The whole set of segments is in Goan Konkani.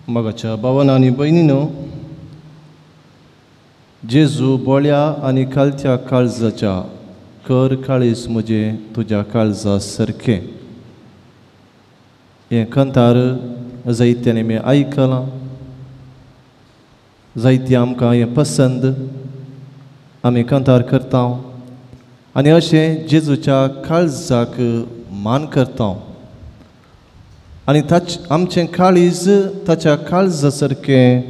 मोगाच्या भावान आनी भयणीनो, जेजू बोळ्या आनी खालच्या काळजाच्या कर काळीज म्हजें तुज्या काळजा सारकें हें कंतार जायत्यांनी आमी आयकलां, जायते आमकां हें पसंद, आमी कंतार करता आनी अशें जेजूच्या काळजाक मान करता आनी ताच आमचें काळीज ताच्या काळजा सारकें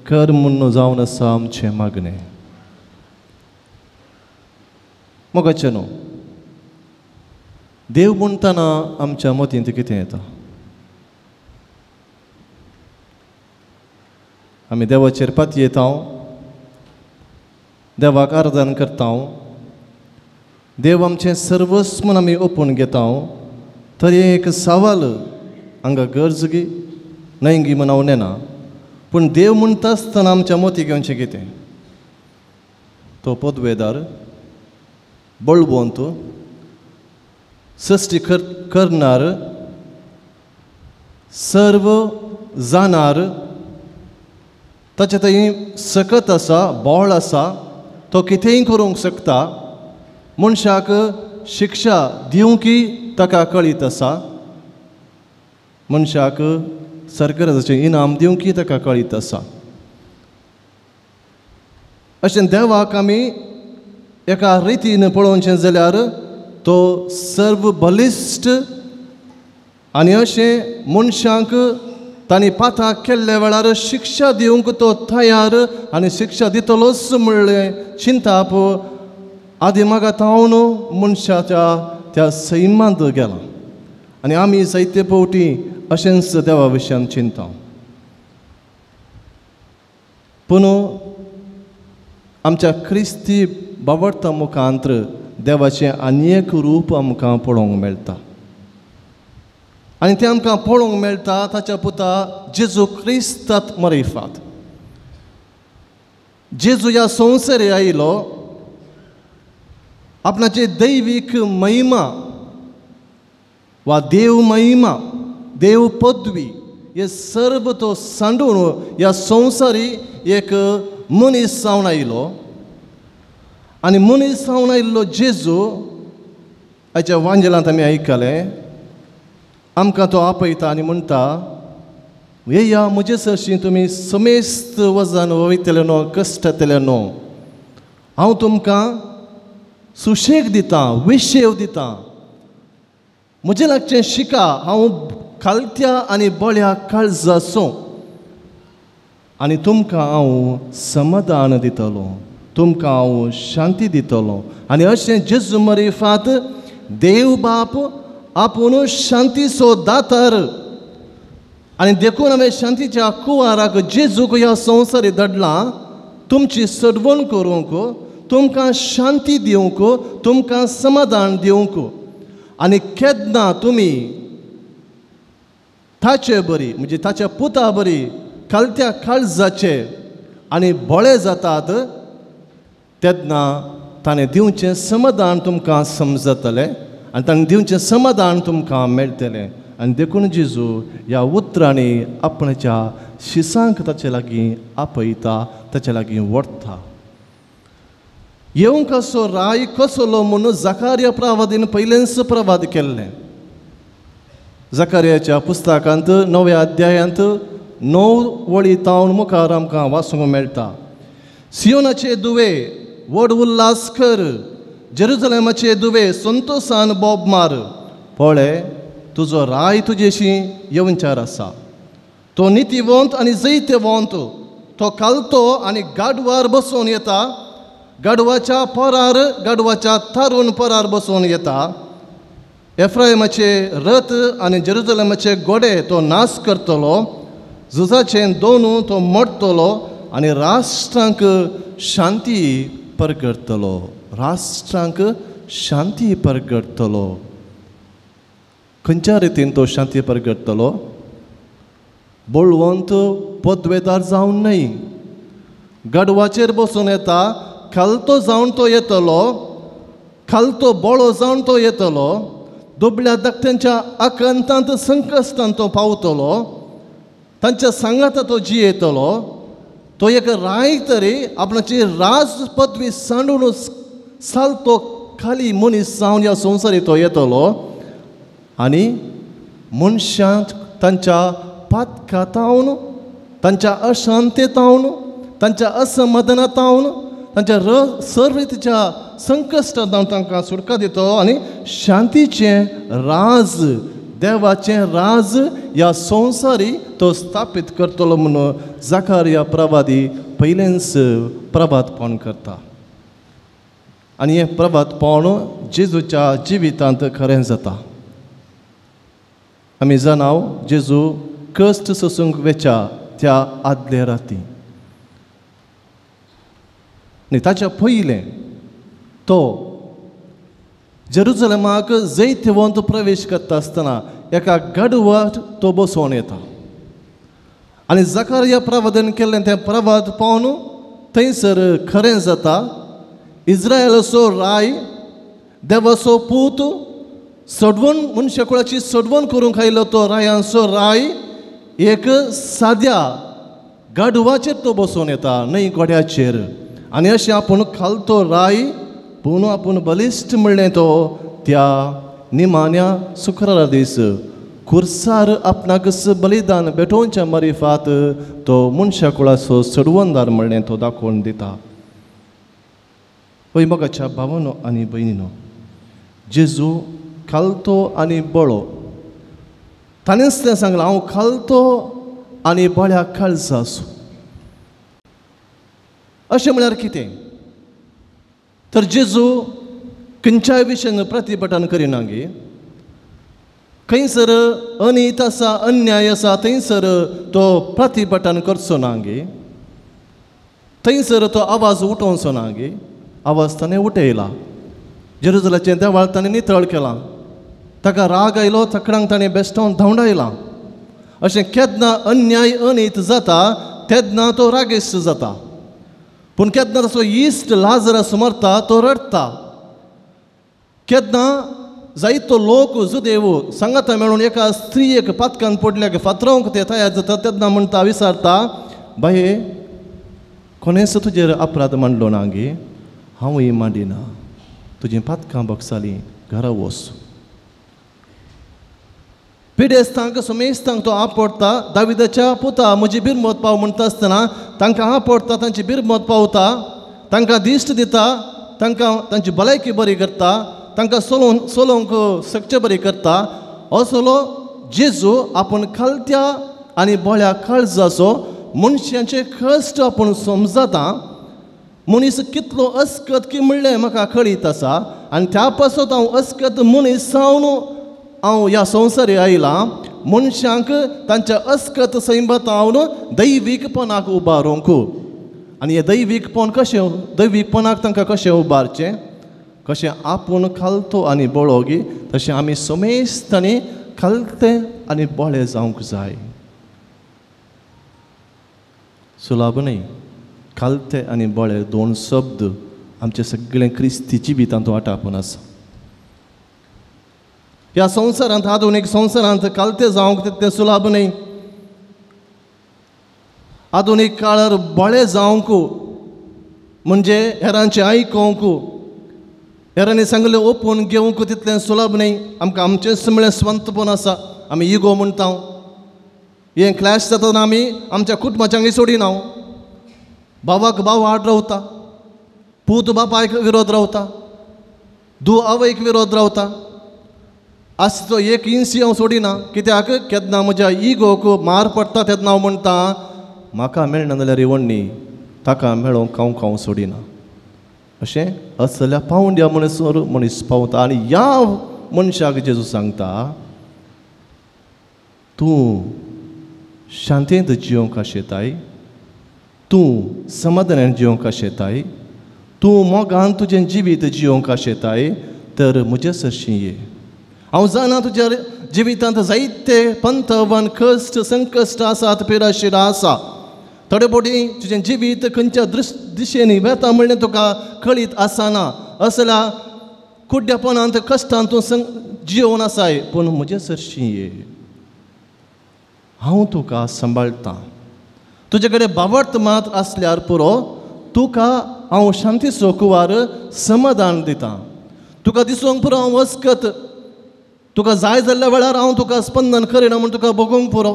कर म्हूण जावन आसा आमचें मागणें. मोगाचें न्हू, देव म्हणटना आमच्या मतींत कितें येता? आमी देवाचेर पातयेता, देवाक आराधन करता, देव आमचें सर्वस्व म्हूण आमी ओपून घेता. तरी एक सवाल हांगा गरज गी न्हय गी म्हूण हांव नेना, पूण देव म्हणटा आसतना आमच्या मतीक येवचें कितें? तो पदवेदार, बळवंत, सृश्टी करणार, सर्व जाणार, ताचे थंय सकत आसा, बळ आसा, तो कितेंय करूंक शकता. मनशाक शिक्षा दिवंकी ताका कळीत आसा, मनशाक सरकाराचें इनाम दिवंकी ताका कळीत आसा. अशें देवाक आमी एका रितीन पळोवचें जाल्यार तो सर्व बलिश्ट आनी अशें मनशांक तांणी पाताक केल्ल्या वेळार शिक्षा दिवंक तो तयार आनी शिक्षा दितलोच म्हणलें चिंताप आदी मागा तावन मनशाच्या त्या सैमांत गेला. आनी आमी जायते फावटी अशेंच देवा विशयान चिंता. पूण आमच्या क्रिस्ती बावडता मुखांत्र देवाचें आनी एक रूप आमकां पळोवंक मेळटा आनी तें आमकां पळोवंक मेळटा ताच्या पुता जेजू क्रिस्तात मरिफात. जेजू ह्या संवसारे आयलो आपणाची दैवीक महिमा वा देव महिमा, देव पदवी हे सर्व तो सांडून ह्या संवसारी एक मनीस जावन आयलो आनी मनीस जावन आयिल्लो जेजू हाच्या वांजेलांत आमी आयकलें, आमकां तो आपयता आनी म्हणटा, येया म्हजे सरशीं तुमी समेस्त वजन वयतले न्हू, कश्टतले न्हू, हांव तुमकां सुशेग दितां, विशेव दितां, म्हजें लागचें शिका, हांव खालत्या आनी बळ्या काळजाचो आनी तुमकां हांव समाधान दितलो, तुमकां हांव शांती दितलो. आनी अशें जेजू मरिफात देव बाप आपूण शांतीचो दातार आनी देखून हांवें शांतीच्या कुवाराक जेजूक ह्या संवसारी धाडला तुमची सडवण करूंक, तुमकां शांती दिवंक, तुमकां समाधान दिवंक. आनी केन्ना तुमी ताचे बरी म्हणजे ताच्या पुता बरी खालत्या काळजाचे आनी बळे जातात तेन्ना ताणें दिवचें समाधान तुमकां समजतलें आनी ताणें दिवचें समाधान तुमकां मेळटलें. आनी देखून जेजू ह्या उतरांनी आपणाच्या शिसांक ताचे लागीं आपयता, ताचे लागीं व्हरता. येवंक असो राय कसलो म्हणून जाकारिया प्रवादीन पयलेंच प्रवाद केल्लें. जाकारियाच्या पुस्तकांत 9व्या अध्यायांत 9 वळी तावन मुखार आमकां वाचूंक मेळटा. सियोनाचे दुवे व्हड उल्हास कर, जेरुजलेमाचे दुवे संतोसान बोब मार, पळय तुजो राय तुजेशी येवचार आसा, तो नितीवंत आनी जैतवंत, तो कालतो आनी गाडवार बसोवन येता, गाडवाच्या परार, गाडवाच्या तारून परार बसोवन येता. एफ्रायमाचे रथ आनी जेरुजलेमाचे गोडे तो नाश करतलो, झुजाचे दोनू तो मोडटलो आनी राष्ट्रांक शांती परगडटलो, राष्ट्रांक शांती परगडटलो. खंयच्या रितीन तो शांती परगडटलो? बळवंत पदवेदार जावन न्हय, गाडवाचेर बसून येता, खालतो जावन तो येतलो, खालतो बळो जावन तो येतलो, दुबळ्या धाकट्यांच्या आकांतांत संकश्टांत तो पावतलो. तांच्या सांगाता तो जियेतलो. तो एक राय तरी आपणाची राज पदवी सांडून सालतो खाली मनीस जावन ह्या संवसारी तो येतलो आनी मनशांक तांच्या पातकातावन, तांच्या अशांतेतावन, तांच्या असमाधानातावन, तांच्या सर्व संकश्टांत तांकां सुटका दितलो आनी शांतीचें राज, देवाचें राज ह्या संवसारी तो स्थापीत करतलो म्हणून जाकारिया प्रवादी पयलेंच प्रभातपण करता. आनी हें प्रभातपण जेजूच्या जिवितांत खरें जाता. आमी जाणाव जेजू कश्ट सोसूंक वेच्या त्या आदले राती आनी ताच्या पयलें तो जेरुजलेमाक जैतवंत प्रवेश करता आसतना एका गाडवार तो बसोवन येता आनी जाकारिया प्रवादन केल्लें तें प्रवाद पावन थंयसर खरें जाता. इस्रायलाचो राय, देवाचो पूत, सडवण मनशा कुळाची सडवण करूंक आयलो तो रायांचो राय एक साद्या गाडवाचेर तो बसोवन येता, न्हय घोड्याचेर. आनी अशें आपूण खालतो राय पूण आपूण बलिश्ट म्हणलें तो त्या निमाण्या शुक्रारा दीस खुर्सार आपणाकच बलिदान भेटोवच्या मारिफात तो मनशा कुळाचो सडवणदार म्हणलें तो दाखोवन दिता. हय मोगाच्या भावानो आनी भयणीनो, जेजू खालतो आनी बळो. ताणेंच तें सांगलां, हांव खालतो आनी बळ्या काळजा आसूं. अशें म्हळ्यार कितें तर जेजू खंयच्याय विशयान प्रतिभटन करिना गे. खंयसर अनीत आसा, अन्याय आसा, थंयसर तो प्रतिभटन करचो ना गे, थंयसर तो आवाज उठोवचो ना गे. आवाज ताणें उठयला. जेरुजलाचें देवाळ ताणें नितळ केलां. ताका राग आयलो, तकडांक ताणें बेश्टावन धांवडायलां. अशें केन्ना अन्याय अनीत जाता तेन्ना तो रागेस्त जाता. पूण केन्ना तसो इश्ट लाजरस मरता तो रडटा. केन्ना जायतो लोक जुदेव सांगाता मेळून एका स्त्रियेक पातकान पडल्याक फातरावंक ते तयार जाता तेन्ना म्हणटा, विचारता, बाये कोणेंच तुजेर अपराध मांडलो ना गे, हांवूय मांडिना, तुजीं पातकां बगसालीं, घरा वच. पिडेस्तांक सुमेस्तांक तो आपडटा. दाविदाच्या पुता म्हजी बिरमत पाव म्हणटा आसतना तांकां आपडटा, तांची बिरमत पावता, तांकां दिश्ट दिता, तांकां तांची भलायकी बरी करता, तांकां सोलोवंक सकचे बरी करता. असलो जेजू आपूण खालत्या आनी बळ्या काळजाचो मनशांचे कश्ट आपूण समजता. मनीस कितलो अस्कत की म्हणलें म्हाका कळीत आसा आनी त्या पासत हांव अस्कत मनीस जावन हांव ह्या संवसारी आयलां. मनशांक तांच्या अस्कत सैमांत हांव दैवीकपणाक उबारूंक. आनी हें दैवीकपण कशें, दैवीकपणाक तांकां कशें उबारचें, कशें आपूण खालतो आनी बळोगी तशें आमी समेस्त आनी खालते आनी बळे जावंक जाय. सुलाभ न्हय, खालते आनी बळे दोन शब्द आमचे सगळे क्रिस्ती जिवितांत वाटापून आसा. ह्या संवसारांत, आधुनीक संवसारांत खालते जावंक तितलें सुलाभ न्हय. आधुनीक काळार बळे जावंक म्हणजे हेरांचें आयकोंक, हेरांनी सांगलें ओपून घेवंक तितलें सुलभ न्हय. आमकां आमचेंच म्हळ्यार स्वंतपण आसा, आमी इगो म्हणटा. हें क्लॅश जातना आमी आमच्या कुटुंबाच्यांक सोडिना. भावाक भाव आड रावता, पूत बापायक विरोध रावता, धूव आवयक विरोध रावता. आसचो एक इंसी हांव सोडिना. कित्याक केन्ना म्हज्या इगोक मार पडटा तेन्ना हांव म्हणटा म्हाका मेळना जाल्यार रिवण्णी ताका मेळोवंक हांव हांव सोडिना. अशें असल्या पावंड्या म्हणसर मनीस पावता. आनी ह्या मनशाक जेजू सांगता, तूं शांतेंत जियोंक आशेताय, तूं समाधानान जियोंक आशेताय, तूं मोगान तुजें जिवीत जियोंक आशेताय, तर म्हजे सरशीं ये. हांव जाणा तुज्या जिवितांत जायते पंथवन कश्ट संकश्ट आसात, पिराशिरा आसा. थोडे फावटी तुजें जिवीत खंयच्या दिशेनी वेता म्हणलें तुका कळीत आसना. असल्या कुड्ड्यापणांत कश्टांत तूं जियोवन आसाय, पूण म्हजे सरशीं ये. हांव तुका सांबाळटा. तुजे कडेन बावट मात आसल्यार पुरो, तुका हांव शांतीचो कुवार समाधान दितां. तुका दिसूंक पुरो हांव वस्कत, तुका जाय जाल्ल्या वेळार हांव तुका स्पंदन करिना म्हूण तुका भोगूंक पुरो.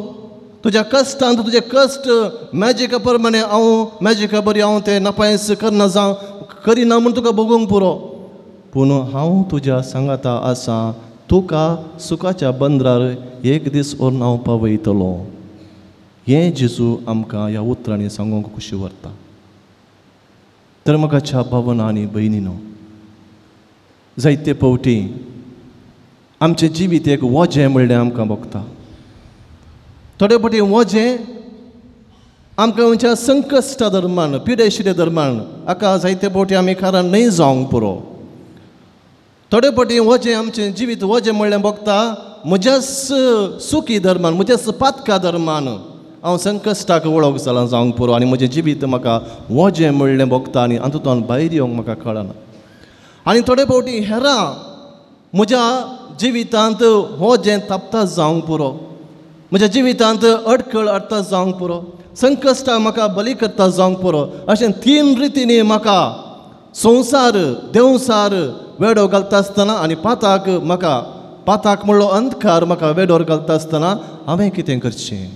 तुज्या कश्टांत तुजे कश्ट मॅजिका प्रमाणे हांव मॅजिका बरी हांव तें नपायस करना जावं करिना म्हूण तुका भोगूंक पुरो. पूण हांव तुज्या सांगाता आसा, तुका सुखाच्या बंदरार एक दीस व्हरून हांव पावयतलो. हें जेजू आमकां ह्या उतरांनी सांगूंक खुशी व्हरता. तर म्हाका भावना आनी भयणीनो, जायते फावटी आमचें जिवीत एक वजें म्हणलें आमकां भोगता. थोडे फावटी वजें आमकां आमच्या संकश्टा दरम्यान, पिडेशिरे दरम्यान हाका जायते फावटी आमी कारण न्हय जावंक पुरो. थोडे फावटी वजें आमचें जिवीत वजें म्हणलें भोगता म्हज्याच सुखी दरम्यान, म्हज्याच पातका दरम्यान हांव संकश्टाक वळख जालां जावंक पुरो आनी म्हजें जिवीत म्हाका वजें म्हणलें भोगता आनी हातूंतल्यान भायर येवंक म्हाका कळना. आनी थोडे फावटी हेरां म्हज्या जिवितांत वजें तापता जावंक पुरो, म्हज्या जिवितांत अडखळ हाडटा जावंक पुरो, संकश्टां म्हाका बली करता जावंक पुरो. अशें तीन रितींनी म्हाका संवसार देंवसार वेडो घालता आसतना आनी पाताक म्हाका पाताक म्हणलो अंधकार म्हाका वेडोर घालता आसतना हांवें कितें करचें?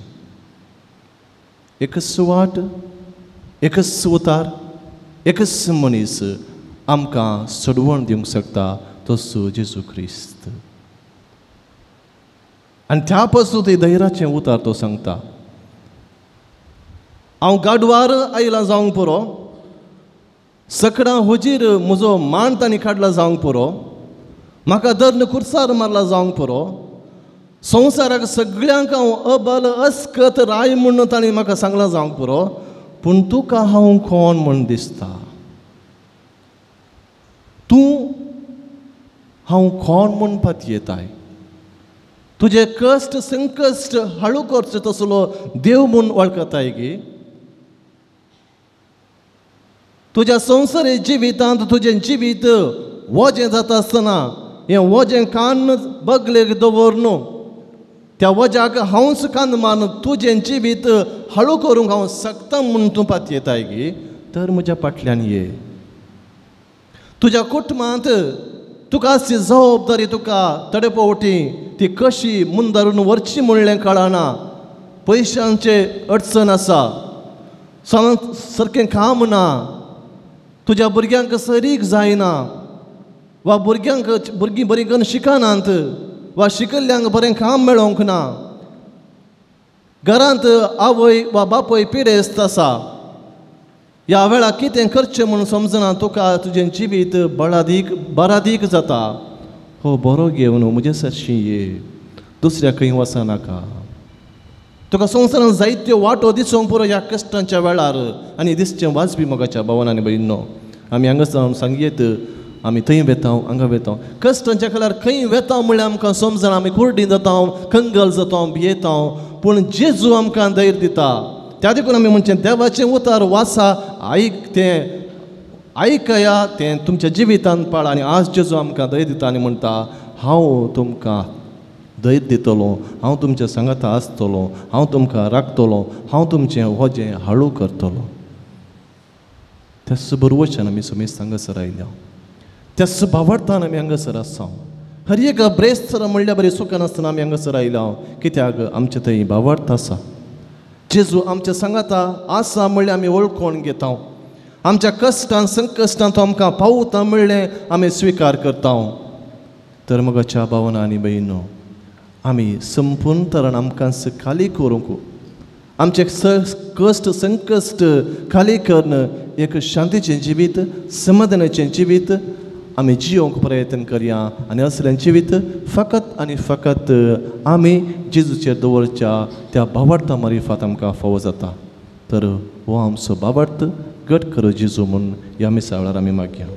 एकच वाट, एकच उतार, एकच मनीस आमकां सोडवण दिवंक शकता, तसो जेजू क्रिस्त. आनी त्या पासून ते धैर्याचें उतार तो सांगता, हांव गाडवार आयलां जावंक पुरो, सकडां हुजीर म्हजो मान तांणी काडला जावंक पुरो, म्हाका दर्न खुर्सार मारला जावंक पुरो, संवसाराक सगळ्यांक हांव अबल अस्कत राय म्हूण तांणी म्हाका सांगलां जावंक पुरो, पूण तुका हांव कोण म्हूण दिसता? तूं हांव कोण म्हूण पातयेताय? तुजे कश्ट संकश्ट हळू करचे तसलो देव म्हूण वळखताय गी? तुज्या संवसारी जिवितांत तुजें जिवीत वजें जाता आसतना हें वजें कान बगलेक दवर न्हू, त्या वज्याक हांवच कान मारून तुजें जिवीत हळू करूंक हांव शकता म्हूण तूं पातयेताय गी? तर म्हज्या फाटल्यान ये. तुज्या कुटुंबांत तुका आसची जबाबदारी तुका थोडे फावटी ती कशी मुंदारून व्हरची म्हणलें कळना, पयशांचे अडचण आसा, सारकें काम ना, तुज्या भुरग्यांक सरीक जायना, वा भुरग्यांक भुरगीं बरीं करून शिकनात, वा शिकल्ल्यांक बरें काम मेळोंक ना, घरांत आवय वा बापूय पिडेस्त आसा, ह्या वेळार कितें करचें म्हूण समजना, तुका तुजें जिवीत बळादीक बरादीक जाता. हो बरो घेवन म्हजे सरशी ये, दुसऱ्या खंय वचनाका. तुका संवसारांत जायत्यो वाटो दिसूंक पुरो ह्या कश्टांच्या वेळार आनी दिसचें वाजपी मोगाच्या भावान आनी भयणीनो, आमी हांगा सांगयेत आमी थंय वेता हांगा वेता, कश्टांच्या वेळार खंय वेता म्हणल्यार आमकां समजना, आमी कुर्डी जाता, कंगल जाता, भियेता, पूण जेजू आमकां धैर्य दिता. त्या देखून आमी म्हणचें देवाचें उतर वाचा, आयक, तें आयकया, तें तुमच्या जिवितांत पाळ. आनी आज जेजू आमकां धैर्य दिता आनी म्हणटा, हांव तुमकां धैर्य दितलो, हांव तुमच्या सांगाता आसतलो, हांव तुमकां राखतलो, हांव तुमचें वजें हळू करतलो. त्याच बरोवच्यान आमी समेस्त हांगासर आयल्या, त्याच भावार्थान आमी हांगासर आसा. हर एक ब्रेस्तर म्हणल्यार बरी सुखनासतना आमी हांगासर आयल्या, कित्याक आमचे थंय भावार्थ आसा. जेजू आमच्या सांगाता आसा म्हणल्यार आमी वळखून घेता, आमच्या कश्टान संकश्टान तो आमकां पावता म्हणलें आमी स्विकार करता. तर मोगाच्या भावना आनी भयणीनो, आमी संपूर्ण तरान आमकां खाली करूंक, आमचे कश्ट संकश्ट खाली करून एक शांतीचें जिवीत, समाधानाचें जिवीत आमी जियोंक प्रयत्न करया. आनी असलें जिवीत फकत आनी फकत आमी जेजूचेर दवरच्या त्या भावार्था मारिफात आमकां फावो जाता. तर हो आमचो भावार्थ घट करो जेजू म्हूण ह्या मिसा वेळार आमी मागया.